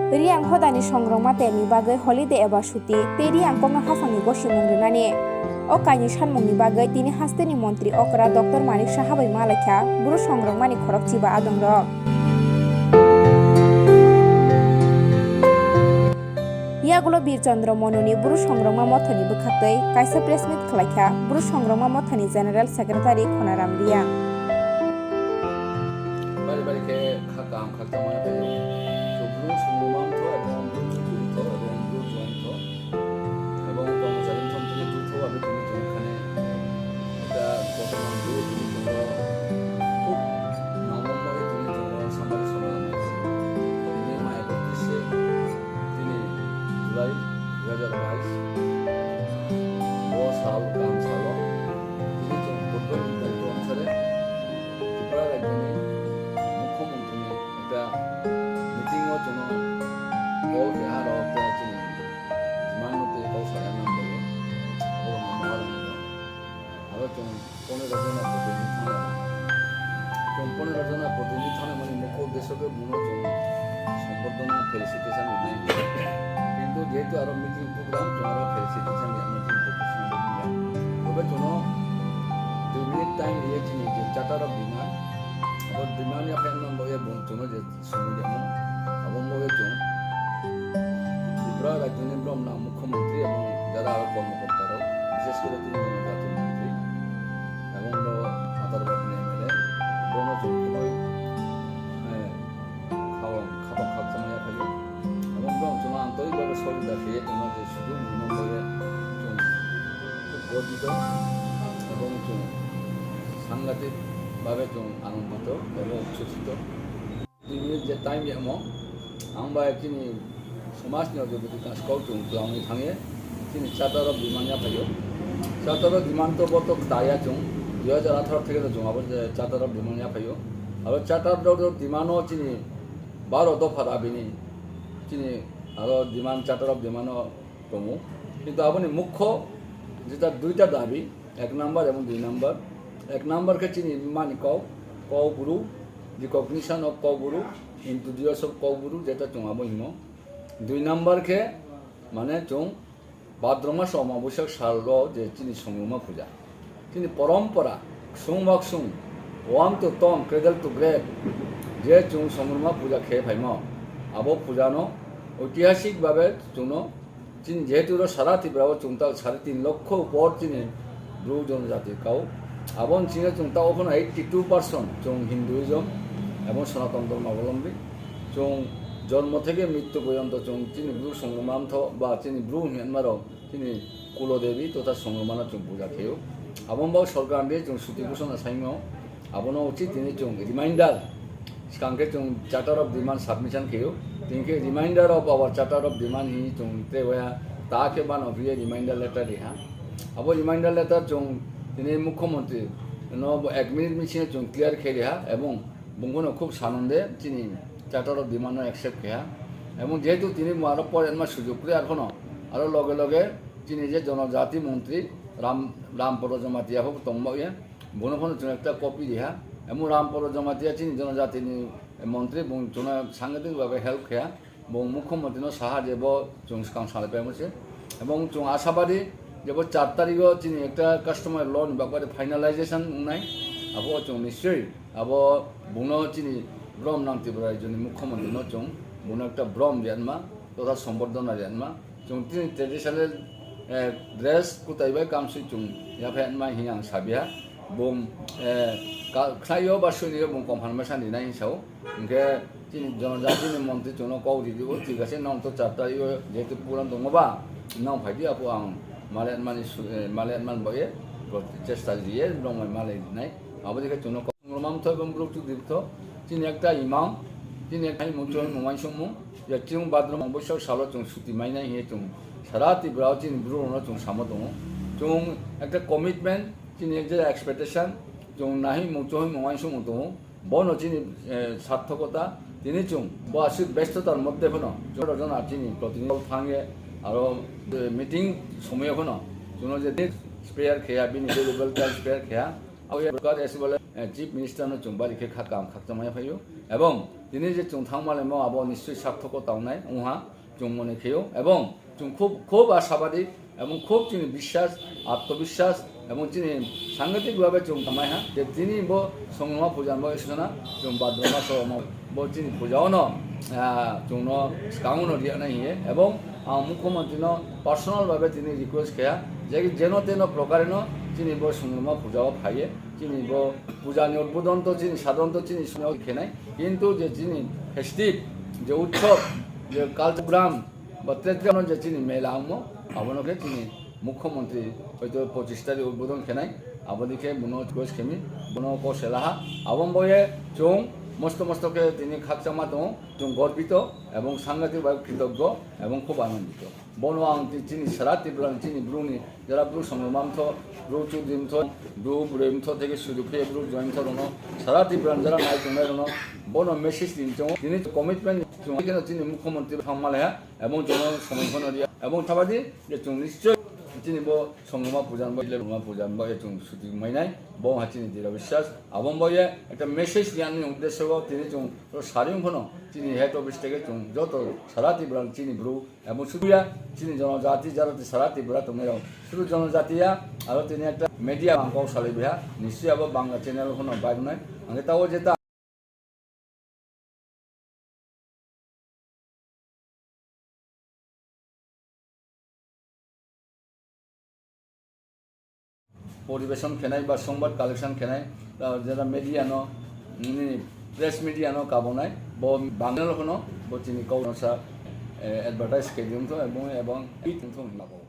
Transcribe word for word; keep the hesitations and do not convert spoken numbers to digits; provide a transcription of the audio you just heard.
Riyang hodani songrokma terni bagwi holiday eba suti tei Riyang kokno hachangni gosimung rwnani. O kainwi sanmungni bagwi tini hasteni montri okra Doctor Manik Saha bai malaikha Bru songrokmani khorokchiba adongrok. Yagulo Bir Chandra Mononi Bru songrokma mothani bwkhaktwi kaisa press meet khwlaikha Bru songrokma mothani General Secretary Khonaram Riyang. Bari bari khe kha kaham khakchangma tei Bru songrokma mtho ebong Bru chudri mtho ebong Bru juan mtho ebong kormochari mtho mtho khe Bru tho abo tini tongkha khe ekta kotor Bru tini tongo khub nangmani tini tongo samani samani tini mai bwtwi se tini July dui hajar bais bo sal kaham salo tini chwng football ni tongthok sare Tripura rajyoni mukhyamantri ni ekta meeting o chwngno call keha rok tei chini demand no tei kok saya nang bai o abo no ma rok no abo chwng ponero jona protinidhi thangna chwng ponero jona protinidhi thangna mani mukho deso ke buno chwng sombordhona felicitation rinai kintu jehetu aro meeting program chwng aro felicitation ya meeting program ya tobe chwngno dui minute time riye chini je charter of demand abo demand ya phan nang bai bung chwngno je Simi demo, abo wngwi chwng Tripura rajyoni borok nang mukhyamantri ebong jara aro kormokorta rok, bishes kore tini jati mantri ebong bo Patarbarni M L A, bono chwng khoboi, eh, khawang, khabang khakchangma yaphaio. Ebong borok chwngno antorikbhabe sohojita khlaiwi tongma je sujuk rimani bagwi chwng khub gordito ebong chwng sangatik bhabe chwng anondito ebong uchhosito. Tini je time yamo, ang bai chini somaj ni ojobodi kaskau chwng twlangwi thangwi chini charter of demand ya phaio. Charter of demand to bo to kta ya chwng dui hajar atharo theke to chwng abo je charter of demand ya phaio. Abo charter of demand o chini baro dopha dabi ni chini aro demand charter of demand o tongo. Kintu aboni mukho jeta duita dabi, ek number ebong dui number. Ek number khe chini mani kok, Kokbru, recognition of Kokbru, introduce of Kokbru, jeta chwng abo himo. Dui number khe mane chwng Bhadra mas Omabosya salo je chini Songrokma puja. Chini porompora, ksung ba ksung, wam to tomb, cradle to grave, je chwng Songrokma puja khe phaimo, abo puja no oitihasik bhabe chwngno chini jehetu ro sara Tripura o chwng ta sare tin lokho upor chini Bru jonojati kau. Abo ni singhe chwng ta okhno eighty two percent chwng Hinduism ebong Sanatan Dhormo Avalombi. Chwng jonmo theke mrittu porjonto chwng chini Bru Songrokma mtho ba chini Bru hinma rok chini Kulo Devi totha Songrokma no chwng puja khaio. Abo bo sorkar ni chwng suti ghosona saimo. Abono uchi tini chwng reminder. Swkang khe chwng charter of demand submission khaio. Tini khe reminder of our charter of demand hi chwng tei waya ta khe bano hiye reminder letter riha. Abo reminder letter chwng tini mukhyamantri no bo ek minute bisingo chwng clear khe riha ebong bungbono khub sanonde chini charter of demand no accept kheha. Ebong jehetu tini mo aro pore ma sujug kre arphono aro loge loge chini je jonojati montri Ram, Ram Poro Jamatia pho tongma ye. Bono phano chwng ekta copy riha. Emo Ram Poro Jamatia chini jonojatini montri bung chwngno sangadik bhabe help kheya. Bung mukhyamantri no saha je bo chwng swkang salai paimo se. Ebong chwng ashabadi je bo char tarikh o chini ekta customary law ni bagwi finalization wngnai. Abo chwng nischoi abo bungno chini Brom nang Tripura rajyoni mukhyamantri no chwng bungno ekta brom rianma totha sombordhona rianma. Chwng tini traditional, eh, dress kwtai bai kamsui chwng yaphai ma hini ang sabiha. Bung, eh, ka-, khlaio ba suinio bung confirmation rinai hinsao. Hinkhe chini jonojatini montri chwngno kok ridio, thik ase, nong to char tarikh o jehetu program tongo ba, nong phaidi apo ang malai mani su-, eh, malai man boye, chesta riye, nong mai malai rinai. Abo dikhe chwngno Songrokma mtho ebong Bru chudri mtho, chini ekta imam, chini ekta mungchon mungwaisongmung, ya chini badrom bwswk salo chwng suti mainai hinwi chwng sara Tripura o chini Bru rokno chwng samo tongo. Chwng ekta commitment, chini ekta expectation, chwng nahi mungchon mungwaisongmung tongo. Bono chini, eh, sarthokota, tini chwng bo aswk bestotar moddhe phano chwng rok jona chini protinidhi thangye aro, eh, meeting somoyo phano chwngno je spare kheya, bini valuable time spare kheya. Abo ya Gurkha S C bole, eh, Chief Minister no chwng bari khe kha kam khakchangma phaio. Ebong Tini je chwng thangma laimo abo nischoi sarthoko tongnai wngha chwng mone khaio, ebong chwng khub, khub ashabadi ebong khub chini biswas, atmobiswas ebong chini sangatik bhabe chwng tongmaiha je tini bo Songrongma puja bo isana chwng Bhadra maso bo chini puja ono, ah, chwngno swkango no riya nai hiye, ebong ang Mukhyamantri no personal bhabe tini request khaia je jeno teno prokareno chini bo Songrongma puja o phaiye, chini bo puja ni udbodhon to chini sadhon to chini sumyo khenai, kintu je chini festive, je utsob, je culture program, ba tretya no je chini mela wngmo, abono khe chini Mukhyamantri hoito pochis tarik udbodhon khenai, aboni khe bono request khemi, bono koselaha, aboni boye chwng mosto mosto khe tini khakchangma tongo, chwng gorbito ebong sangatik bai kritoggo ebong khub anandito. Bono ang ti-, chini sara Tripura ni chini bru ni jara bru Songrongma mtho, bru Chudri mtho, bru Bwrwi mtho theke sudu khe bru Joi mtho rono, sara Tripura ni jara nai tongnai rono, bono message ni chwng tini commitment chwng khe chini Mukhyamantri thangma leha, ebong chwngno somoi phano riya, ebong thabadi je chwng nischoi chini bo Songrongma puja ni bo, Songrongma puja ni bo je chwng suti mainai, bo ha chini dira biswas, aboni bo ye ekta message riya ni uddesho bo tini chwng sari phano chini head office theke chwng joto sara Tripura ni chini bru, ebong sudu ya chini jonojati jara ti sara Tripura tongnai rok, sudu jonojati ya, aro tini ekta media ang kok salai biha, nischoi abo Bangla channel phano bai wngnai, ang khe tao jeta poribeson khenai ba songbat collection khenai, ah, jeta media no, nini press media no kabonai, bo Bangla phano bo chini kok no sa, eh, advertise khe di wngtho, ebong, ebong tweet wngtho hinma kok.